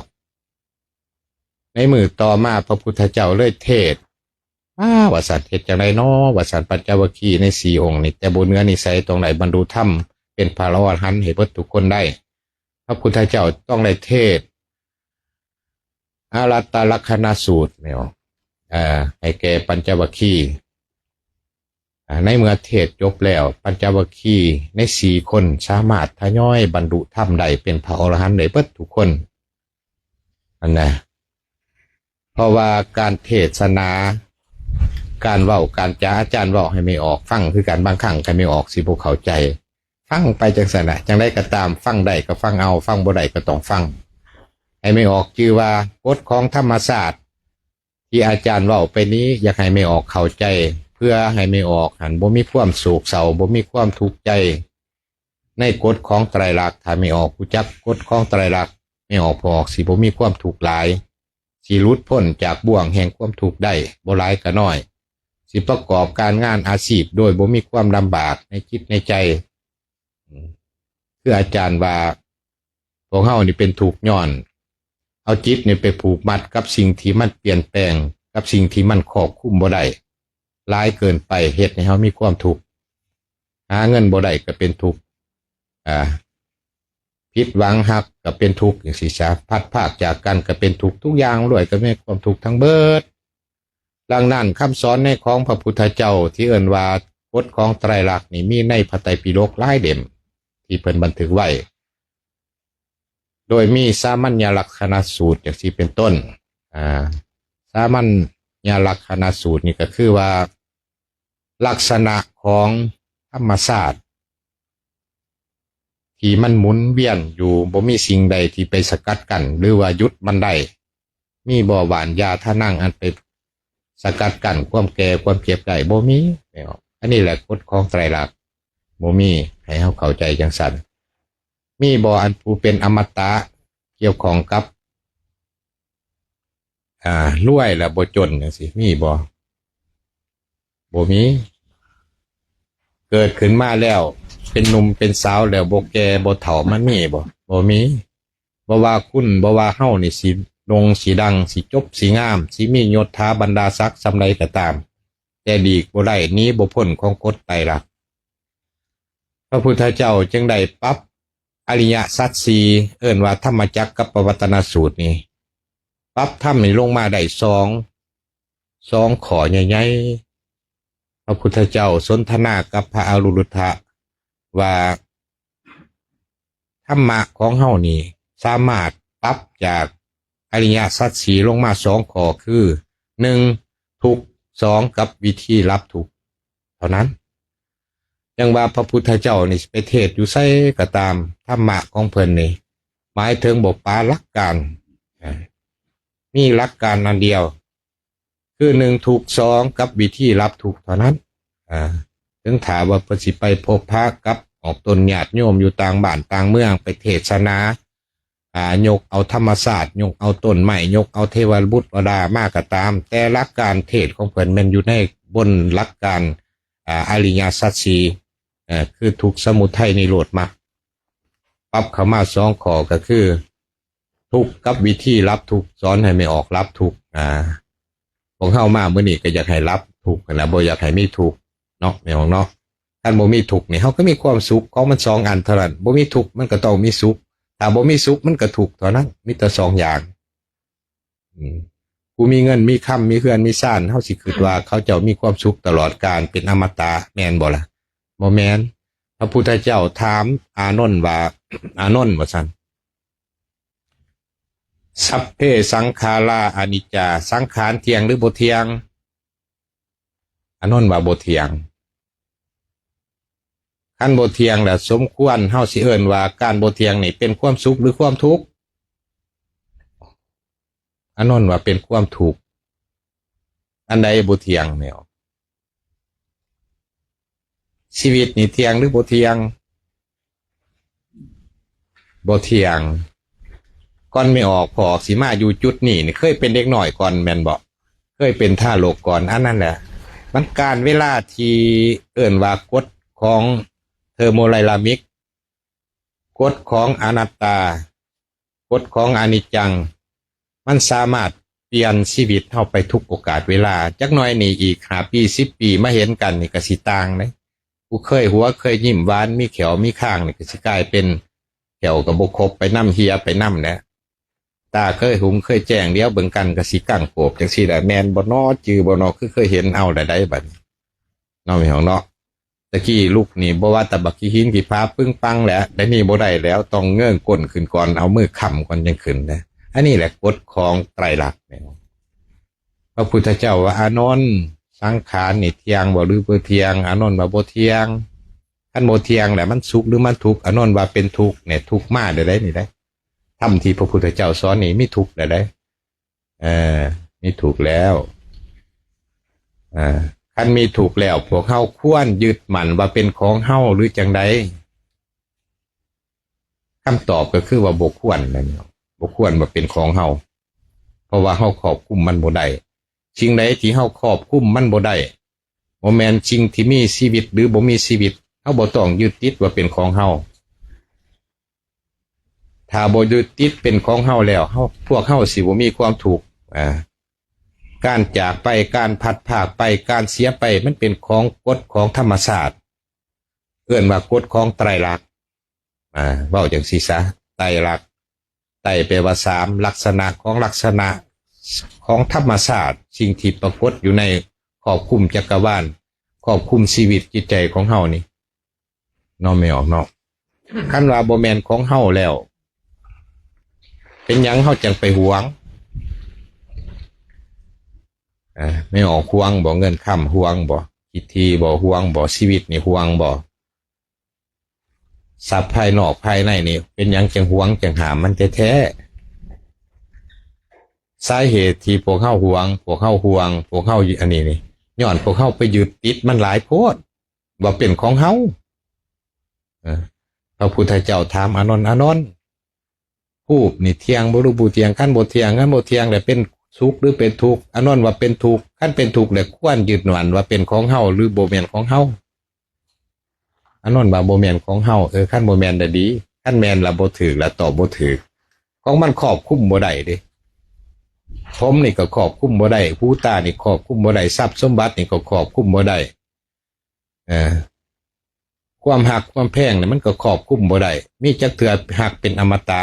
ໃນມື້ຕໍ່ມາ ພະພຸດທະເຈົ້າເລີຍເທດ, ອ້າ ວ່າຊັ້ນ, ເຮັດຈັ່ງໃດນໍ ວ່າຊັ້ນ, ປັນຈະວັກຄີໃນສີ່ອົງນີ້ ແຕ່ບໍ່ເໜືອວິໄສ ຕ້ອງໄດ້ບັນລຸທຳເປັນພະອໍລະຫັນໃຫ້ເບິດທຸກຄົນໄດ້. ພະພຸດທະເຈົ້າຕ້ອງໄດ້ເທດອະລັດຕະລັກຂະນະສູດແລ້ວ ເອີ ໃຫ້ແກ່ປັນຈະວັກຄີ. ອາ ໃນເມື່ອເທດຈົບແລ້ວ ປັນຈະວັກຄີໃນສີ່ຄົນສາມາດທະຍອຍບັນລຸທຳໄດ້ເປັນພະອໍລະຫັນໄດ້ເບິດທຸກຄົນ ອັນນະ. ເພາະວ່າການເທດສະໜາ ການເວົ້າການຈາ ອາຈານເວົ້າໃຫ້ແມ່ອອກຟັງຄືກັນ, ບາງຄັ້ງກໍແມ່ອອກຊິບໍ່ເຂົ້າໃຈ. ຟັງໄປຈັ່ງຊັ້ນນະ, ຈັ່ງໃດກໍຕາມ, ຟັງໄດ້ກໍຟັງເອົາ, ຟັງບໍ່ໄດ້ກໍຕ້ອງຟັງ. ໃຫ້ແມ່ອອກຈື່ວ່າ ກົດຂອງທຳມະຊາດ ທີ່ອາຈານເວົ້າໄປນີ້ ຢາກໃຫ້ແມ່ອອກເຂົ້າໃຈ ເພື່ອໃຫ້ແມ່ອອກຫັ້ນບໍ່ມີຄວາມໂສກເສົ້າ, ບໍ່ມີຄວາມທຸກໃຈໃນກົດຂອງໄຕຣລັກ. ຖ້າແມ່ອອກຮູ້ຈັກກົດຂອງໄຕຣລັກ, ແມ່ອອກ ພໍ່ອອກຊິບໍ່ມີຄວາມທຸກຫຼາຍ, ຊິຫຼຸດພົ້ນຈາກບ່ວງແຫ່ງຄວາມທຸກໄດ້, ບໍ່ຫຼາຍກໍນ້ອຍ, ຊິປະກອບການງານອາຊີບໂດຍບໍ່ມີຄວາມລຳບາກໃນຈິດໃນໃຈ. ຄືອາຈານວ່າ ພວກເຮົານີ້ເປັນທຸກຍ້ອນເອົາຈິດນີ້ໄປຜູກມັດກັບສິ່ງທີ່ມັນປ່ຽນແປງ, ກັບສິ່ງທີ່ມັນຄວບຄຸມບໍ່ໄດ້, ຫຼາຍເກີນໄປ ເຮັດໃຫ້ເຮົາມີຄວາມທຸກ. ຫາເງິນບໍ່ໄດ້ກໍເປັນທຸກ, ອາ ຜິດຫວັງຮັກກໍເປັນທຸກ ຈັ່ງຊີ້ຊະ, ພັດພາກຈາກກັນກໍເປັນທຸກ, ທຸກຢ່າງລວຍກໍແມ່ນຄວາມທຸກທັງເບິດ. ດັ່ງນັ້ນ ຄຳສອນໃນຂອງພະພຸດທະເຈົ້າທີ່ເອີ້ນວ່າກົດຂອງໄຕຣລັກນີ້ ມີໃນພະໄຕປິດົກຫຼາຍເຫຼັ້ມທີ່ເພິ່ນບັນທຶກໄວ້, ໂດຍມີສາມັນຍະລັກຂະນະສູດຈັ່ງຊີ້ເປັນຕົ້ນ. ອາ ສາມັນຍະລັກຂະນະສູດນີ້ກໍຄືວ່າ ລັກສະນະຂອງທຳມະຊາດທີ່ມັນໝູນວຽນຢູ່, ບໍ່ມີສິ່ງໃດທີ່ໄປສະກັດກັ້ນ ຫຼືວ່າຢຸດມັນໄດ້. ມີບໍ່ຫວ່ານຢາທານັງອັນໄປ ສະກັດກັ້ນຄວາມແກ່ຄວາມເຈັບໄດ້ ບໍ່ມີ. ແມ່ນບໍ່? ອັນນີ້ແຫຼະກົດຂອງໄຕຣລັກ ບໍ່ມີ. ໃຫ້ເຮົາເຂົ້າໃຈຈັ່ງຊັ້ນ. ມີບໍ່ອັນຜູ້ເປັນອະມະຕະກ່ຽວຂ້ອງກັບ ອ່າ ລວຍແລ້ວບໍ່ຈົນຈັ່ງຊີ້ ມີບໍ່? ບໍ່ມີ. ເກີດຂຶ້ນມາແລ້ວເປັນໜຸ່ມເປັນສາວແລ້ວ ບໍ່ແກ່ບໍ່ເຖົ້າ ມັນມີບໍ່? ບໍ່ມີ. ບໍ່ວ່າຄຸນ ບໍ່ວ່າເຮົານີ້ ຊິດົ່ງ ຊິດັງ ຊິຈົບ ຊິງາມ ຊິມີຍົດຖາບັນດາສັກສ່ຳໃດກໍຕາມ ແຕ່ຫຼີກບໍ່ໄດ້ ໜີບໍ່ພົ້ນຂອງກົດໄຕລັກ. ພະພຸດທະເຈົ້າຈຶ່ງໄດ້ປັບອະລິຍະສັດສີ່ ເອີ້ນວ່າທຳມະຈັກກັບປະວັດຕະນະສູດນີ້ ປັບທຳນີ້ລົງມາໄດ້ສອງ ສອງຂໍ້ໃຫຍ່ໆ. ພະພຸດທະເຈົ້າສົນທະນາກັບພະອະລຸລຸດທະວ່າ ທຳມະຂອງເຮົານີ້ສາມາດປັບຈາກອະລິຍະສັດສີ່ລົງມາສອງຂໍ້ ຄື ໜຶ່ງ ທຸກ ສອງ ກັບວິທີດັບທຸກເທົ່ານັ້ນ. ຈັ່ງວ່າພະພຸດທະເຈົ້ານີ້ໄປເທດຢູ່ໃສກໍຕາມ ທຳມະຂອງເພິ່ນນີ້ ໝາຍເຖິງບໍ່ປະຫຼັກການ ເອີ ມີຫຼັກການອັນດຽວ ຄື ໜຶ່ງ ທຸກ ສອງ ກັບວິທີດັບທຸກເທົ່ານັ້ນ. ເຖິງຖ້າວ່າເພິ່ນຊິໄປພົບປະກັບອອກຕົນຍາດໂຍມຢູ່ຕ່າງບ້ານຕ່າງເມືອງ ໄປເທດສະໜາ ຍົກເອົາທຳມະຊາດ ຍົກເອົາຕົ້ນໄມ້ ຍົກເອົາເທວະບຸດເທວະດາມາກໍຕາມ ແຕ່ຫຼັກການເທດຂອງເພິ່ນແມ່ນຢູ່ໃນບົນຫຼັກການອະລິຍະສັດສີ່ ຄື ທຸກ ສະມຸໄທ ນິໂຣດ ມັກ. ປັບເຂົ້າມາສອງຂໍ້ກໍຄື ທຸກກັບວິທີດັບທຸກ ສອນໃຫ້ແມ່ອອກດັບທຸກ. ອາ ພວກເຮົາມາມື້ນີ້ກໍຢາກໃຫ້ດັບທຸກຫັ້ນລະ ບໍ່ຢາກໃຫ້ມີທຸກເນາະ ແມ່ອອກເນາະ. ຄັນບໍ່ມີທຸກນີ້ ເຮົາກໍມີຄວາມສຸກຂອງມັນສອງອັນເທົ່ານັ້ນ ບໍ່ມີທຸກມັນກໍຕ້ອງມີສຸກ ຖ້າບໍ່ມີສຸກມັນກໍທຸກເທົ່ານັ້ນ ມີແຕ່ສອງຢ່າງ. ອືມ ຜູ້ມີເງິນມີຄຳ ມີເຮືອນມີຊານ ເຮົາຊິຄິດວ່າເຂົາເຈົ້າມີຄວາມສຸກຕະຫຼອດການ ເປັນອະມະຕະ ແມ່ນບໍ່ລະ? ບໍ່ແມ່ນ. ພະພຸດທະເຈົ້າຖາມອານົນວ່າ ອານົນ ວ່າຊັ້ນ ສັບເພສັງຂາລາອະນິດຈາ ສັງຂານທ່ຽງຫຼືບໍ່ທ່ຽງ? ອານົນວ່າບໍ່ທ່ຽງ. ຄັນບໍ່ທ່ຽງແລ້ວ ສົມຄວນເຮົາຊິເອີ້ນວ່າການບໍ່ທ່ຽງນີ້ເປັນຄວາມສຸກຫຼືຄວາມທຸກ? ອານົນວ່າເປັນຄວາມທຸກ. ອັນໃດບໍ່ທ່ຽງແມ່ອອກ? ຊີວິດນີ້ທ່ຽງຫຼືບໍ່ທ່ຽງ? ບໍ່ທ່ຽງ. ກ່ອນແມ່ອອກ ພໍ່ອອກຊິມາຢູ່ຈຸດນີ້ນີ້ ເຄີຍເປັນເດັກນ້ອຍກ່ອນແມ່ນບໍ່? ເຄີຍເປັນທາລົກກ່ອນ. ອັນນັ້ນແຫຼະ ມັນການເວລາທີ່ເອີ້ນວ່າກົດຂອງເທີໂມໄດນາມິກ ກົດຂອງອະນັດຕາ ກົດຂອງອະນິດຈັງ ມັນສາມາດປ່ຽນຊີວິດເຮົາໄປທຸກໂອກາດເວລາ. ຈັກໜ້ອຍນີ້ອີກຫ້າປີ ສິບປີ ມາເຫັນກັນນີ້ກໍຊິຕ່າງເດ້. ຜູ້ເຄີຍຫົວເຄີຍຍິ້ມຫວານ ມີແຂ້ວມີຄາງນີ້ກໍຊິກາຍເປັນແຂ້ວກໍບໍ່ຄົບໄປນຳ ເຫ່ຍໄປນຳແຫຼະ. ຕາເຄີຍຫຸງເຄີຍແຈ້ງ ຫຼຽວເບິ່ງກັນກໍຊິກັ້ງໂກບຈັ່ງຊີ້ແຫຼະ. ແມ່ນບໍ່ນໍ? ຈື່ບໍ່ນໍ? ຄືເຄີຍເຫັນ ເອົາແລ້ວໃດ໋ບັດນີ້ ເນາະ ແມ່ນຫຍັງເນາະ? ຕະກີ້ລຸກນີ້ບໍ່ວ່າແຕ່ບັກຂີ້ຫີນຂີ້ຜາປຶ້ງປັງແຫຼະ ດຽວນີ້ບໍ່ໄດ້ແລ້ວ ຕ້ອງເງີຍກົ້ນຂຶ້ນກ່ອນ ເອົາມືຄ້ຳກ່ອນຈັ່ງຂຶ້ນນະ. ອັນນີ້ແຫຼະກົດຂອງໄຕຣລັກແມ່ນ. ພະພຸດທະເຈົ້າວ່າ ອານົນ ສັງຂານນີ້ທ່ຽງບໍ່ ຫຼືບໍ່ທ່ຽງ? ອານົນວ່າບໍ່ທ່ຽງ. ຄັນບໍ່ທ່ຽງແລ້ວມັນສຸກ ຫຼືມັນທຸກ? ອານົນວ່າເປັນທຸກ. ນີ້ທຸກມາແລ້ວໃດ໋ນີ້ໃດ໋ ທຳທີ່ພະພຸດທະເຈົ້າສອນນີ້ມີທຸກແລ້ວໃດ໋. ເອີ ມີທຸກແລ້ວ. ເອີ ຄັນມີທຸກແລ້ວ ພວກເຮົາຄວນຍຶດໝັ້ນວ່າເປັນຂອງເຮົາ ຫຼືຈັ່ງໃດ? ຄຳຕອບກໍຄືວ່າບໍ່ຄວນນັ້ນ ບໍ່ຄວນວ່າເປັນຂອງເຮົາ ເພາະວ່າເຮົາຄອບຄຸມມັນບໍ່ໄດ້. ສິ່ງໃດທີ່ເຮົາຄອບຄຸມມັນບໍ່ໄດ້ ບໍ່ແມ່ນສິ່ງທີ່ມີຊີວິດ ຫຼືບໍ່ມີຊີວິດ ເຮົາບໍ່ຕ້ອງຍຶດຕິດວ່າເປັນຂອງເຮົາ. ຖ້າບໍ່ຍຶດຕິດເປັນຂອງເຮົາແລ້ວ ເຮົາ ພວກເຮົາຊິບໍ່ມີຄວາມທຸກ. ອາ ການຈາກໄປ ການພັດພາກໄປ ການເສຍໄປ ມັນເປັນຂອງ ກົດຂອງທຳມະຊາດ ເອີ້ນວ່າກົດຂອງໄຕຣລັກ. ອາ ເວົ້າຈັ່ງຊີ້ຊະ ໄຕຣລັກ ໄຕແປວ່າສາມ ລັກສະນະຂອງລັກສະນະຂອງທຳມະຊາດ ສິ່ງທີ່ປາກົດຢູ່ໃນຄອບຄຸມຈັກກະວານ ຄອບຄຸມຊີວິດຈິດໃຈຂອງເຮົານີ້ ເນາະ ແມ່ອອກເນາະ. ຄັນວ່າບໍ່ແມ່ນຂອງເຮົາແລ້ວ ເປັນຫຍັງເຮົາຈັ່ງໄປຫວງ? ອາ ແມ່ອອກຫວງບໍ່? ເງິນຄຳຫວງບໍ່? ທິດຖີ່ບໍ່? ຫວງບໍ່? ຊີວິດນີ້ຫວງບໍ່? ຊັບພາຍນອກພາຍໃນນີ້ ເປັນຫຍັງຈັ່ງຫວງ ຈັ່ງຫາມມັນແທ້ໆ? ສາເຫດທີ່ພວກເຮົາຫວງ, ພວກເຮົາຫ່ວງ, ພວກເຮົາອັນນີ້ນີ້ ຍ້ອນພວກເຮົາໄປຍຶດຕິດມັນຫຼາຍໂພດ ວ່າເປັນຂອງເຮົາ. ເອີ ພະພຸດທະເຈົ້າຖາມອານົນ, ອານົນ, ຮູບນີ້ທ່ຽງບໍ່ ຫຼືບໍ່ທ່ຽງ? ຄັນບໍ່ທ່ຽງ, ຄັນບໍ່ທ່ຽງແລ້ວເປັນສຸກ ຫຼືເປັນທຸກ? ອານົນວ່າເປັນທຸກ. ຄັນເປັນທຸກແລ້ວຄວນຍຶດໝັ້ນວ່າເປັນຂອງເຮົາ ຫຼືບໍ່ແມ່ນຂອງເຮົາ? ອານົນວ່າບໍ່ແມ່ນຂອງເຮົາ. ເອີ ຄັນບໍ່ແມ່ນລະດີ, ຄັນແມ່ນລະບໍ່ຖືກ, ລະຕອບບໍ່ຖືກ. ຂອງມັນຄອບຄຸມບໍ່ໄດ້ເດ້. ຜົມນີ້ກໍຄອບຄຸມບໍ່ໄດ້, ຫູຕານີ້ຄອບຄຸມບໍ່ໄດ້, ຊັບສົມບັດນີ້ກໍຄອບຄຸມບໍ່ໄດ້. ເອີ ຄວາມຮັກຄວາມແພງນີ້ມັນກໍຄອບຄຸມບໍ່ໄດ້. ມີຈັກເທື່ອຮັກເປັນອະມະຕະ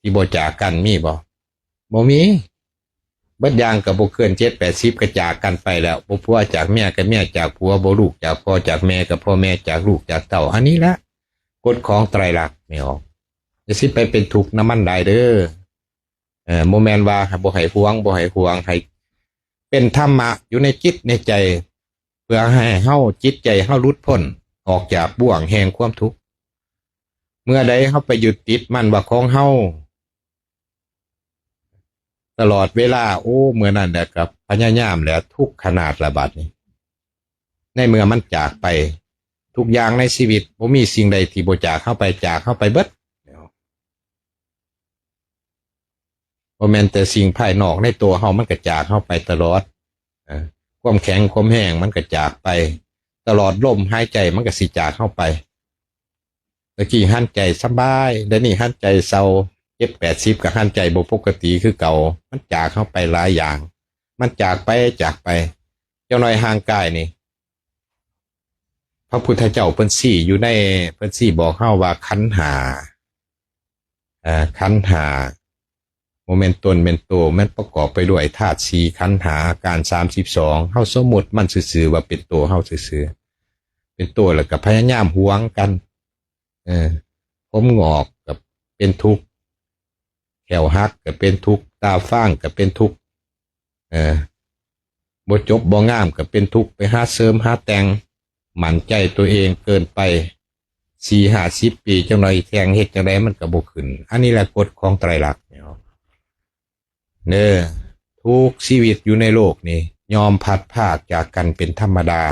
ທີ່ບໍ່ຈາກກັນ ມີບໍ່? ບໍ່ມີ. ເບິດຢ່າງກໍບໍ່ເກີນເຈັດແປດສິບກໍຈາກກັນໄປແລ້ວ. ບໍ່ຜົວຈາກເມຍກໍເມຍຈາກຜົວ, ບໍ່ລູກຈາກພໍ່ຈາກແມ່, ກໍພໍ່ແມ່ຈາກລູກຈາກເຕົ້າ. ອັນນີ້ລະກົດຂອງໄຕຣລັກແມ່ອອກ. ຢ່າຊິໄປເປັນທຸກນຳມັນຫຼາຍເດີ້. ເອີ ບໍ່ແມ່ນວ່າບໍ່ໃຫ້ຫວງ, ບໍ່ໃຫ້ຫວງ, ໃຫ້ເປັນທຳມະຢູ່ໃນຈິດໃນໃຈ ເພື່ອໃຫ້ເຮົາ, ຈິດໃຈເຮົາຫຼຸດພົ້ນອອກຈາກບ່ວງແຫ່ງຄວາມທຸກ. ເມື່ອໃດເຮົາໄປຍຶດຕິດມັນວ່າຂອງເຮົາຕະຫຼອດເວລາ, ໂອ້ ເມື່ອນັ້ນແຫຼະກໍພະຍາຍາມແຫຼະ, ທຸກຂະໜາດລະບາດນີ້. ໃນເມື່ອມັນຈາກໄປ, ທຸກຢ່າງໃນຊີວິດ ບໍ່ມີສິ່ງໃດທີ່ບໍ່ຈາກເຮົາໄປ, ຈາກເຮົາໄປເບິດ. ບໍ່ແມ່ນແຕ່ສິ່ງພາຍນອກ, ໃນຕົວເຮົາມັນກໍຈາກເຮົາໄປຕະຫຼອດ. ເອີ ຄວາມແຂງຄວາມແຮງມັນກໍຈາກໄປ, ຕະຫຼອດລົມຫາຍໃຈມັນກໍຊິຈາກເຮົາໄປ. ແຕ່ກີ້ຫັນໃຈສະບາຍ, ດຽວນີ້ຫັນໃຈເສົ້າ, ເຈັດແປດສິບກໍຫັນໃຈບໍ່ປົກກະຕິຄືເກົ່າ. ມັນຈາກເຮົາໄປຫຼາຍຢ່າງ, ມັນຈາກໄປ, ຈາກໄປ. ເຈົ້າໜ້ອຍຮ່າງກາຍນີ້ ພະພຸດທະເຈົ້າເພິ່ນຊີ້ຢູ່ໃນ, ເພິ່ນຊີ້ບອກເຮົາວ່າຂັນຫ້າ, ເອີ ຂັນຫ້າບໍ່ແມ່ນຕົນແມ່ນໂຕ, ມັນປະກອບໄປດ້ວຍທາດສີ່, ຂັນຫ້າ, ອາການສາມສິບສອງ. ເຮົາສົມມຸດມັນຊື່ໆວ່າເປັນໂຕເຮົາຊື່ໆ, ເປັນໂຕແລ້ວກໍພະຍາຍາມຫວງກັນ. ເອີ ຜົມງອກກໍເປັນທຸກ, ແຂ້ວຫັກກໍເປັນທຸກ, ຕາຟາງກໍເປັນທຸກ, ເອີ ບໍ່ຈົບບໍ່ງາມກໍເປັນທຸກ, ໄປຫາເສີມຫາແຕ່ງ, ໝັ້ນໃຈຕົວເອງເກີນໄປ, ສີ່ຫ້າສິບປີ ຈັກໜ້ອຍແທ່ງເຮັດຈັ່ງໃດມັນກໍບໍ່ຂຶ້ນ. ອັນນີ້ແຫຼະກົດຂອງໄຕຣລັກເນາະ. ເດີ ທຸກຊີວິດຢູ່ໃນໂລກນີ້ ຍອມພັດພາກຈາກກັນເປັນທຳມະດາ.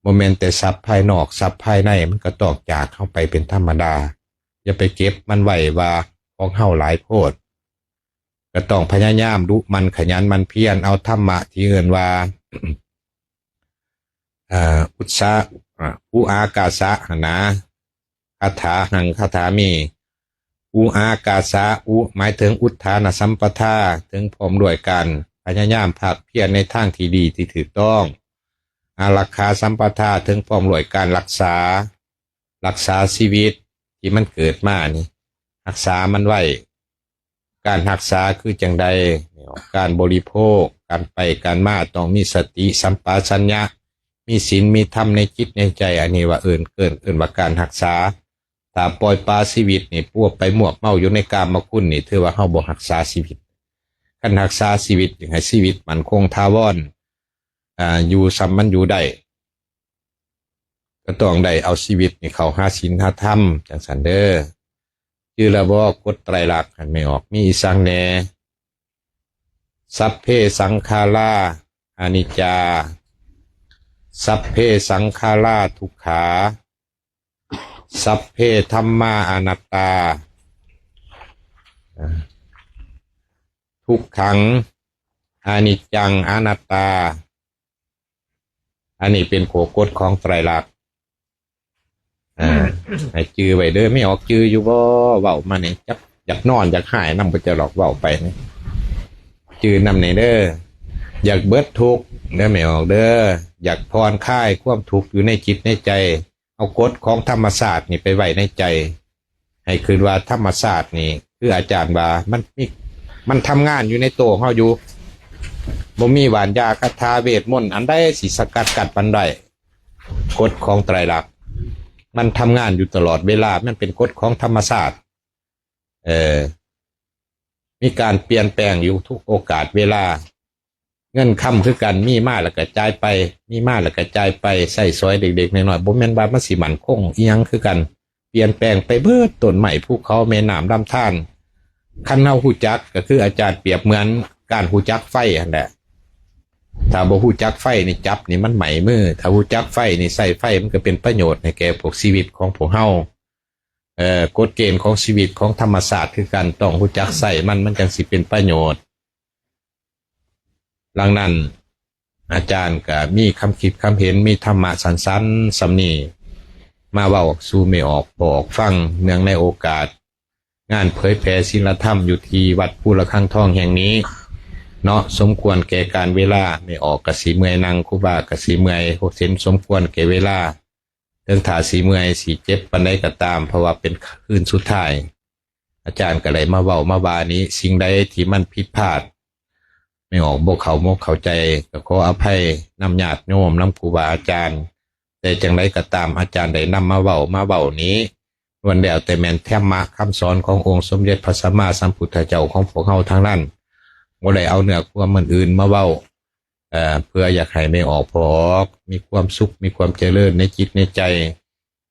ບໍ່ແມ່ນແຕ່ຊັບພາຍນອກ, ຊັບພາຍໃນມັນກໍຕ້ອງຈາກເຮົາໄປເປັນທຳມະດາ. ຢ່າໄປເກັບມັນໄວ້ວ່າຂອງເຮົາຫຼາຍໂພດ. ກໍຕ້ອງພະຍາຍາມດຸໝັ່ນຂະຫຍັນໝັ່ນພຽນ ເອົາທຳມະທີ່ເອີ້ນວ່າ ອາ ອຸດສາ ອາ ອຸອາກາສະຫັ້ນນາ ຄາຖາຫັງຄາຖາມີ ອຸອາກາສະ ອຸ ໝາຍເຖິງອຸດຖານະສຳປະທາ ເຖິງພ້ອມດ້ວຍການພະຍາຍາມພາກພຽນໃນທາງທີ່ດີທີ່ຖືກຕ້ອງ ອາລັກຂາສຳປະທາ ເຖິງພ້ອມດ້ວຍການລັກສາ ລັກສາຊີວິດທີ່ມັນເກີດມານີ້ ຮັກສາມັນໄວ້. ການຮັກສາຄືຈັ່ງໃດ? ການບໍລິໂພກ, ການໄປການມາ ຕ້ອງມີສະຕິສຳປະຊັນຍະ, ມີສິນມີທຳໃນຈິດໃນໃຈ, ອັນນີ້ວ່າເອີ້ນ, ເອີ້ນ, ເອີ້ນວ່າການຮັກສາ. ຖ້າປ່ອຍປະຊີວິດນີ້ ປົວໄປມວກເມົາຢູ່ໃນກາມະຄຸນນີ້ ຖືວ່າເຮົາບໍ່ຮັກສາຊີວິດ. ຄັນຮັກສາຊີວິດ ຢາກໃຫ້ຊີວິດໝັ້ນຄົງຖາວອນ, ອາ, ຢູ່ສ່ຳມັນຢູ່ໄດ້ ກໍຕ້ອງໄດ້ເອົາຊີວິດນີ້ເຂົ້າຫາສິນຫາທຳ ຈັ່ງຊັ້ນເດີ້. ຈື່ແລ້ວບໍ່? ກົດໄຕຣລັກຫັ້ນແມ່ອອກ ມີອີ່ສັງແດ່? ສັບເພສັງຂາລາອະນິດຈາ ສັບເພສັງຂາລາທຸກຂາ ສັບເພທຳມາອະນັດຕາ ທຸກຂັງ ອະນິດຈັງ ອະນັດຕາ. ອັນນີ້ເປັນກົດຂອງໄຕຣລັກ. ເອີ ໃຫ້ຈື່ໄວ້ເດີ້. ແມ່ອອກຈື່ຢູ່ບໍ່? ເວົ້າມານີ້ ຈັກຢາກນອນຢາກໄຫ້ນຳບໍ່ຈັກດອກ ເວົ້າໄປນີ້ ຈື່ນຳແດ່ເດີ້. ຢາກເບິດທຸກເດີ້ແມ່ອອກເດີ້, ຢາກຜ່ອນຄາຍຄວາມທຸກຢູ່ໃນຈິດໃນໃຈ. ເອົາກົດຂອງທຳມະຊາດນີ້ໄປໄວ້ໃນໃຈ ໃຫ້ຄິດວ່າທຳມະຊາດນີ້ ຄືອາຈານວ່າ ມັນມີ ມັນທຳງານຢູ່ໃນໂຕເຮົາຢູ່. ບໍ່ມີຫວ່ານຢາຄາຖາເວດມົນອັນໃດຊິສະກັດກັ້ນມັນໄດ້. ກົດຂອງໄຕຣລັກ ມັນທຳງານຢູ່ຕະຫຼອດເວລາ, ມັນເປັນກົດຂອງທຳມະຊາດ. ເອີ ມີການປ່ຽນແປງຢູ່ທຸກໂອກາດເວລາ. ເງິນຄຳຄືກັນ ມີມາແລ້ວກໍຈ່າຍໄປ, ມີມາແລ້ວກໍຈ່າຍໄປ, ໃຊ້ສອຍເລັກໆນ້ອຍໆ, ບໍ່ແມ່ນວ່າມັນຊິໝັ້ນຄົງອີ່ຫຍັງຄືກັນ, ປ່ຽນແປງໄປເບິດ. ຕົ້ນໄມ້, ພູເຂົາ, ແມ່ນ້ຳ, ລຳທານ, ຄັນເຮົາຮູ້ຈັກ ກໍຄືອາຈານປຽບເໝືອນການຮູ້ຈັກໄຟຫັ້ນແຫຼະ. ຖ້າບໍ່ຮູ້ຈັກໄຟນີ້ຈັບນີ້ມັນໄໝ້ມື, ຖ້າຮູ້ຈັກໄຟນີ້ໃຊ້ໄຟ ມັນກໍເປັນປະໂຫຍດໃຫ້ແກ່ພວກຊີວິດຂອງພວກເຮົາ. ເອີ ກົດເກນຂອງຊີວິດຂອງທຳມະຊາດຄືກັນ, ຕ້ອງຮູ້ຈັກໃຊ້ມັນ ມັນຈັ່ງຊິເປັນປະໂຫຍດ. ດັ່ງນັ້ນ ອາຈານກໍມີຄຳຄິດຄຳເຫັນ, ມີທຳມະສັ້ນໆສ່ຳນີ້ ມາເວົ້າສູ່ແມ່ອອກພໍ່ອອກຟັງ ເນື່ອງໃນໂອກາດງານເຜີຍແຜ່ສິນລະທຳຢູ່ທີ່ວັດພູລະຄັງທອງແຫ່ງນີ້ເນາະ. ສົມຄວນແກ່ການເວລາ, ແມ່ອອກກໍຊິເມື່ອຍນັ່ງ, ຄູບາກໍຊິເມື່ອຍ, ເຫັນສົມຄວນແກ່ເວລາ. ເຖິງຖ້າຊິເມື່ອຍ ຊິເຈັບປານໃດກໍຕາມ, ເພາະວ່າເປັນຄືນສຸດທ້າຍ. ອາຈານກໍໄດ້ມາເວົ້າມາວ່ານີ້, ສິ່ງໃດທີ່ມັນຜິດພາດ ແມ່ອອກບໍ່ເຂົ້າອົກເຂົ້າໃຈ ກໍຂໍອະໄພນຳຍາດໂຍມ, ນຳຄູບາອາຈານ. ແຕ່ຈັ່ງໃດກໍຕາມ, ອາຈານໄດ້ນຳມາເວົ້າ, ມາເວົ້ານີ້ ລ້ວນແລ້ວແຕ່ແມ່ນທຳມະຄຳສອນຂອງອົງສົມເດັດພະສຳມາສຳພຸດທະເຈົ້າຂອງພວກເຮົາທັງນັ້ນ, ບໍ່ໄດ້ເອົາເນື້ອຄວາມອັນອື່ນມາເວົ້າ. ເອີ ເພື່ອຢາກໃຫ້ແມ່ອອກພໍ່ອອກມີຄວາມສຸກ, ມີຄວາມຈະເລີນໃນຈິດໃນໃຈ,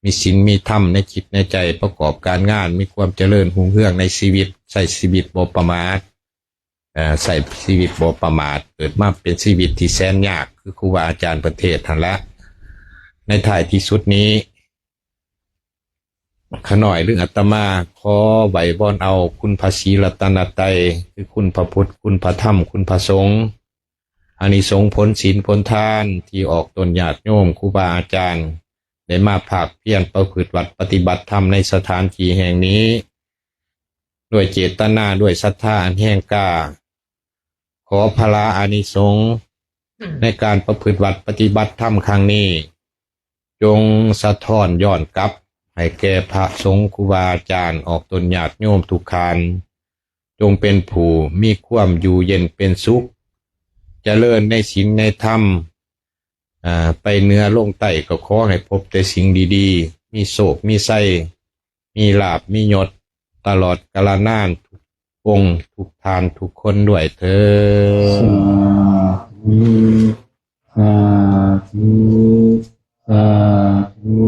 ມີສິນມີທຳໃນຈິດໃນໃຈ, ປະກອບການງານ, ມີຄວາມຈະເລີນຮຸ່ງເຮືອງໃນຊີວິດ, ໃຊ້ຊີວິດບໍ່ປະໝາດ, ເອີ ໃຊ້ຊີວິດບໍ່ປະໝາດ, ເກີດມາເປັນຊີວິດທີ່ແສນຍາກ ຄືຄູບາອາຈານເພິ່ນເທດຫັ້ນລະ. ໃນທ້າຍທີ່ສຸດນີ້ ຂ້ານ້ອຍ ຫຼື ອາດຕະມາ ຂໍໄຫວ້ວອນເອົາຄຸນພະສີລັດຕະນະໄຕ ຄືຄຸນພະພຸດ, ຄຸນພະທຳ, ຄຸນພະສົງ, ອານິສົງຜົນສິນຜົນທານ ທີ່ອອກຕົນຍາດໂຍມຄູບາອາຈານ ໄດ້ມາພາກພຽນປະພຶດວັດປະຕິບັດທຳໃນສະຖານທີ່ແຫ່ງນີ້ ດ້ວຍເຈດຕະນາ, ດ້ວຍສັດທາອັນແຮງກ້າ. ຂໍພະລາອານິສົງໃນການປະພຶດວັດປະຕິບັດທຳຄັ້ງນີ້ ຈົ່ງສະທ້ອນຍ້ອນກັບໃຫ້ແກ່ພະສົງຄູບາອາຈານ ອອກຕົນຍາດໂຍມທຸກທ່ານ, ຈົ່ງເປັນຜູ້ມີຄວາມຢູ່ເຢັນເປັນສຸກ, ຈະເລີນໃນສິນໃນທຳ, ອາ, ໄປເໜືອລົງໃຕ້ກໍຂໍໃຫ້ພົບແຕ່ສິ່ງດີໆ, ມີໂຊກມີໄຊ, ມີລາບມີຍົດ ຕະຫຼອດກາລະນານ ທຸກອົງ ທຸກທ່ານ ທຸກຄົນດ້ວຍເທີ້ນ. ສາທຸ ສາທຸ ສາທຸ.